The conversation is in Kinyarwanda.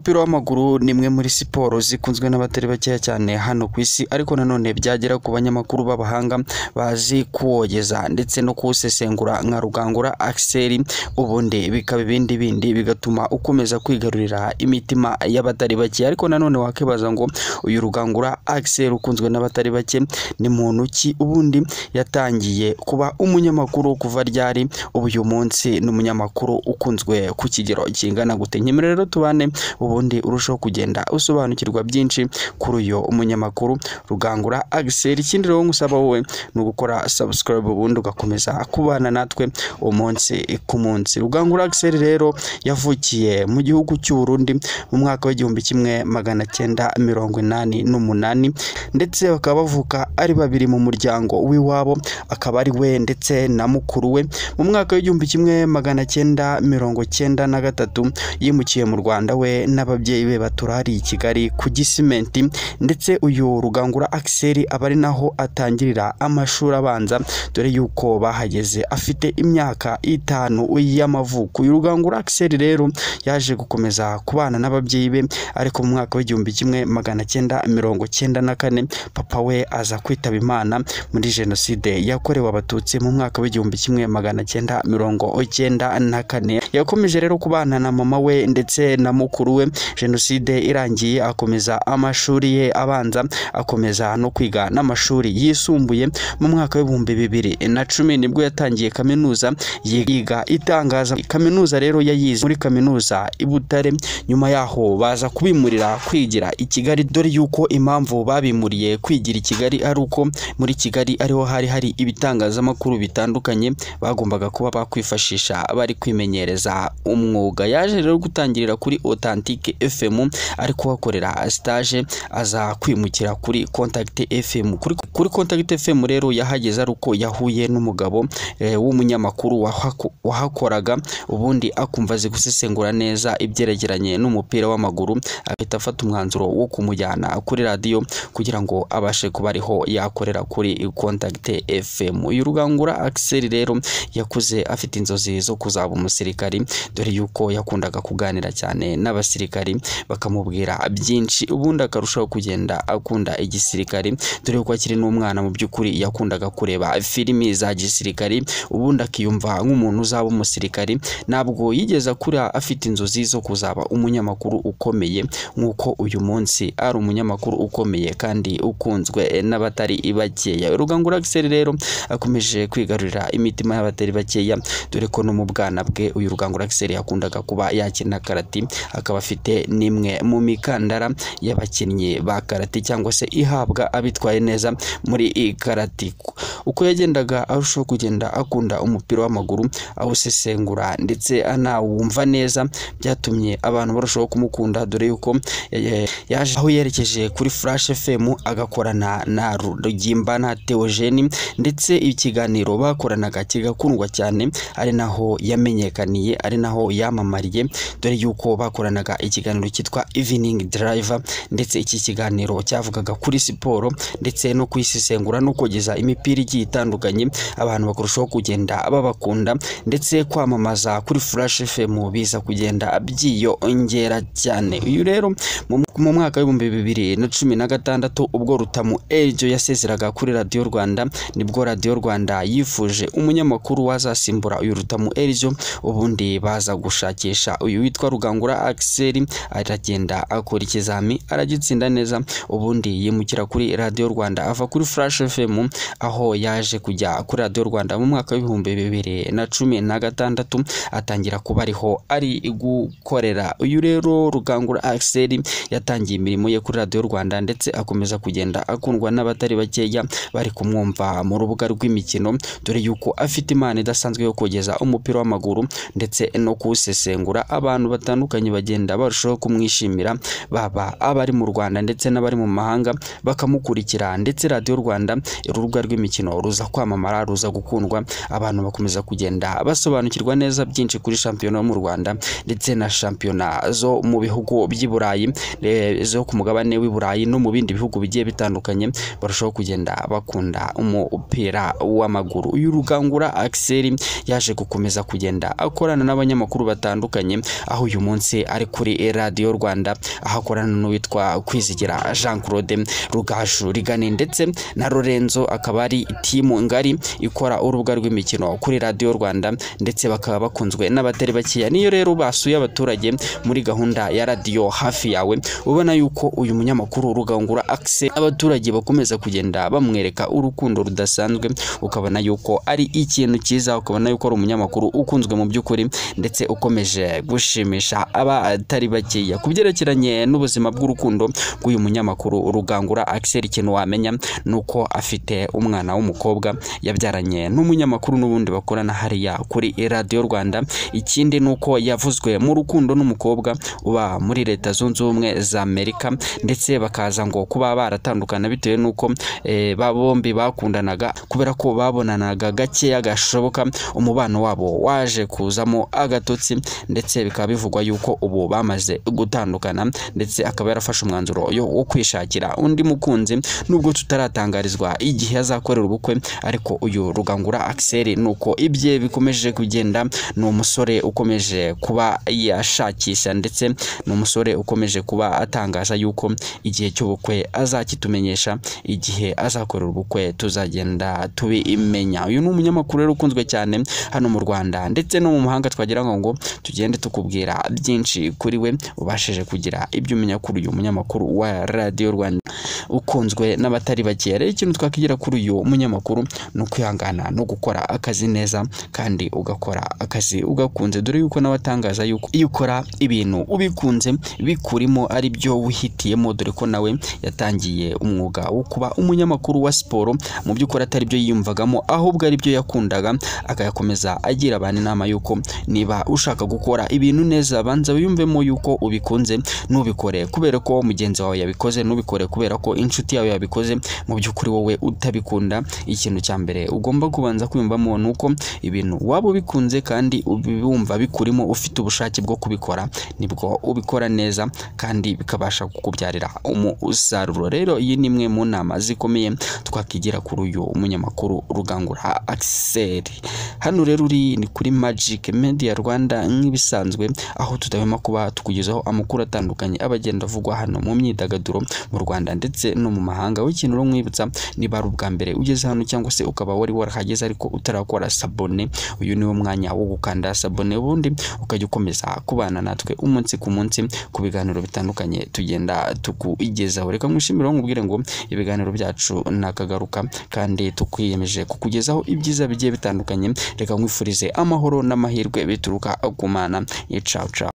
Umupira w'amaguru ni imwe muri siporo zikunzwe n'abatari bakeya cyane hano ku isi, ariko nanone byagera ku banyamakuru b'abahanga bazi kuwogeza ndetse no kuwusesengura nka Rugangura Axel, ubundi bikaba ibindi bindi bigatuma ukomeza kwigarurira imitima y'abatari bake. Ariko nanone wakibaza ngo uyu Rugangura Axel ukunzwe n'abatari bake ni muntu ki? Ubundi yatangiye kuba umunyamakuru kuva ryari? Ubu uyu munsi ni umunyamakuru ukunzwe ku kigero kingana gute? Nyemere rero tubane, ubundi urushaho kugenda usobanukirwa byinshi kuri uyu umunyamakuru Rugangura Axel. Ikindi rero ngusaba wowe ni ugukora subscribe, ubundi ugakomeza kubana natwe umunsi ku munsi. Rugangura Axel rero yavukiye mu gihugu cy'u Burundi mu mwaka w'1988, ndetse bakaba bavuka ari babiri mu muryango w'iwabo, akaba ari we ndetse na mukuru we. Mu mwaka w'1993 yimukiye mu Rwanda we n'ababyeyi be batura hari i Kigali ku Gisimenti, ndetse uyu Rugangura Axel aba ari naho atangirira amashuri abanza, dore yuko bahageze afite imyaka 5 y'amavuko. Uyu Rugangura Axel rero yaje gukomeza kubana n'ababyeyi be, ariko mu mwaka w'1994 papa we aza kwitaba Imana muri jenoside yakorewe Abatutsi mu mwaka w'1994. Yakomeje rero kubana na mama we ndetse na mukuru we. Jenoside irangiye akomeza amashuri ye abanza, akomeza no kwiga n'amashuri yisumbuye. Mu mwaka w'2010 nibwo yatangiye kaminuza yiga itangaza. Kaminuza rero yayize muri kaminuza i Butare, nyuma yaho baza kubimurira kwigira i Kigali, dore yuko impamvu babimuriye kwigira i Kigali ari uko muri Kigali ariho hari hari ibitangazamakuru bitandukanye bagombaga kuba bakwifashisha bari kwimenyereza umwuga. Yaje rero gutangirira kuri Authentique FM ari kuhakorera stage, aza kwimukira kuri Contact FM. Kuri Contact FM rero yahageze ari uko yahuye n'umugabo w'umunyamakuru wahakoraga, ubundi akumva azi gusesengura neza ibyerekeranye n'umupira w'amaguru, ahita afata umwanzuro wo kumujyana kuri radiyo kugira ngo abashe kuba ariho yakorera kuri Contact FM. Uyu Rugangura Axel rero yakuze afite inzozi zo kuzaba umusirikari, dore yuko yakundaga kuganira cyane n'abasirikari bakamubwira byinshi, ubundi akarushaho kugenda akunda igisirikari, dore yuko akiri n'umwana mu by'ukuri yakundaga kureba filimi za gisirikari, ubundi akiyumva nk'umuntu uzaba umusirikari. Ntabwo yigeze akura afite inzozi zo kuzaba umunyamakuru ukomeye nk'uko uyu munsi ari umunyamakuru ukomeye kandi ukunzwe n'abatari bakeya. Rugangura Axel rero akomeje kwigarurira imitima y'abatari bakeya, dore ko no mu bwana bwe uyu Rugangura Axel yakundaga kuba yakina karate, akaba afite n'imwe mu mikandara y'abakinnyi ba karate cyangwa se ihabwa abitwaye neza muri karate. Uko yagendaga arushaho kugenda akunda umupira w'amaguru, awusesengura ndetse anawumva neza, byatumye abantu barushaho kumukunda, dore yuko yaje aho yerekeje kuri Flash FM agakorana na Rugimba na Theogene, ndetse ikiganiro bakoranaga kigakundwa cyane, ari naho yamenyekaniye, ari naho yamamariye, dore yuko bakoranaga ikiganiro cyitwa Evening Driver, ndetse iki kiganiro cyavugaga kuri siporo ndetse no kuyisesengura no kogeza imipira igiye itandukanye, abantu bakurushaho kugenda babakunda, ndetse kwamamaza kuri Flash FM biza kugenda byiyongera cyane. Uyu rero mu mwaka w'2016 ubwo Rutamu Eljo yasezeraga kuri Radio Rwanda, nibwo Radio Rwanda yifuje umunyamakuru wazasimbura uyu Rutamu Eljo, ubundi baza gushakisha uyu witwa Rugangura Axel, aragenda akora ikizami aragitsinda neza, ubundi yimukira kuri Radio Rwanda ava kuri Flash FM, aho yaje kujya kuri Radio Rwanda mu mwaka w'2016 atangira kuba ariho ari gukorera. Uyu rero Rugangura Axel yatangiye imirimo ye kuri Radio Rwanda, ndetse akomeza kugenda akundwa n'abatari bakeya bari kumwumva mu rubuga rw'imikino, dore yuko afite impano idasanzwe yo kogeza umupira w'amaguru ndetse no kuwusesengura. Abantu batandukanye bagenda barushaho kumwishimira, baba abari mu Rwanda ndetse n'abari mu mahanga bakamukurikira, ndetse Radio Rwanda urubuga rw'imikino ruza kwamamara, ruza gukundwa, abantu bakomeza kugenda basobanukirwa neza byinshi kuri shampiyona yo mu Rwanda ndetse na shampiyona zo mu bihugu by'i Burayi. zo ku mugabane w'i Burayi no mu bindi bihugu bigiye bitandukanye barushaho kugenda bakunda umupira w'amaguru. Uyu Rugangura Axel yaje gukomeza kugenda akorana n'abanyamakuru batandukanye, aho uyu munsi ari kuri Radio Rwanda, aho akorana n'uwitwa Kwizigira Jean Claude, Rugaju Rigani ndetse na Lorenzo, akaba ari timu ngari ikora urubuga rw'imikino kuri Radio Rwanda, ndetse bakaba bakunzwe n'abatari bakeya. Niyo rero basuye abaturage muri gahunda ya radio hafi yawe, ubona yuko uyu munyamakuru Rugangura Axel abaturage bakomeza kugenda bamwereka urukundo rudasanzwe, ukabona yuko ari ikintu cyiza, ukabona yuko ari umunyamakuru ukunzwe mu by'ukuri ndetse ukomeje gushimisha abatari bakeya. Ku byerekeranye n'ubuzima bw'urukundo bw'uyu munyamakuru Rugangura Axel, ikintu wamenya nuko afite umwana w'umukobwa yabyaranye n'umunyamakuru n'ubundi bakorana hariya kuri Radio Rwanda. Ikindi nuko yavuzwe mu rukundo n'umukobwa uba muri Leta Zunze Ubumwe za Amerika, ndetse bakaza ngo kuba baratandukana bitewe nuko bombi bakundanaga, kubera ko babonanaga gakeya gashoboka, umubano wabo waje kuzamo agatotsi, ndetse bikaba bivugwa yuko ubu bamaze gutandukana, ndetse akaba yarafashe umwanzuro wo kwishakira undi mukunzi, nubwo tutaratangarizwa igihe azakorera ubukwe. Ariko uyu Rugangura Axel nuko ibye bikomeje kugenda, ni umusore ukomeje kuba yashakisha, ndetse ni umusore ukomeje kuba atangaza yuko igihe cy'ubukwe azakitumenyesha, igihe azakorera ubukwe tuzagenda tubimenya. Uyu ni umunyamakuru rero ukunzwe cyane hano mu Rwanda ndetse no mu mahanga, twagira ngo tugende tukubwira byinshi kuri we, ubashije kugira ibyo umenya kuri uyu munyamakuru wa Radio Rwanda ukunzwe n'abatari bakeya. Rero ikintu twakigira kuri uyu munyamakuru ni ukwihangana no gukora akazi neza, kandi ugakora akazi ugakunze, dore yuko nawe atangaza yuko iyo ukora ibintu ubikunze bikurimo ari byo wihitiyemo, dore ko nawe yatangiye umwuga wo kuba umunyamakuru wa siporo mu by'ukuri atari byo yiyumvagamo, ahubwo ari byo yakundaga, akayakomeza agira abantu inama yuko niba ushaka gukora ibintu neza banza wiyumvemo yuko ubikunze, nubikore kubera ko mugenzi wawe yabikoze, nubikore kubera ko inshuti yawe yabikoze, mu by'ukuri wowe utabikunda. Ikintu cya mbere ugomba kubanza kwiyumvamo nuko ibintu waba ubikunze kandi ubibumva bikurimo, ufite ubushake bwo kubikora, nibwo ubikora neza kandi bikabasha kukubyarira umusaruro. Rero iyi ni imwe mu nama zikomeye twakigira kuri uyu munyamakuru Rugangura Axel. Hano rero uri ni kuri Magic Media Rwanda nk'ibisanzwe, aho tudahwema kuba tukugezaho amakuru atandukanye abagenda avugwa hano mu myidagaduro mu Rwanda ndetse no mu mahanga. W'ikintu rero mwibutsa, niba ari ubwa mbere ugeze hano cyangwa se ukaba wari warahageze ariko utarakora sabone, uyu niwo mwanya wo gukanda sabone, ubundi ukajya ukomeza kubana natwe umunsi ku munsi ku biganiro bitandukanye tugenda tukugezaho. Reka mwishimire nkubwire ngo ibiganiro byacu nakagaruka, kandi tukwiyemeje kukugezaho ibyiza bigiye bitandukanye. Reka nkwifurize amahoro n'amahirwe bituruka ku Mana. Ciao ciao.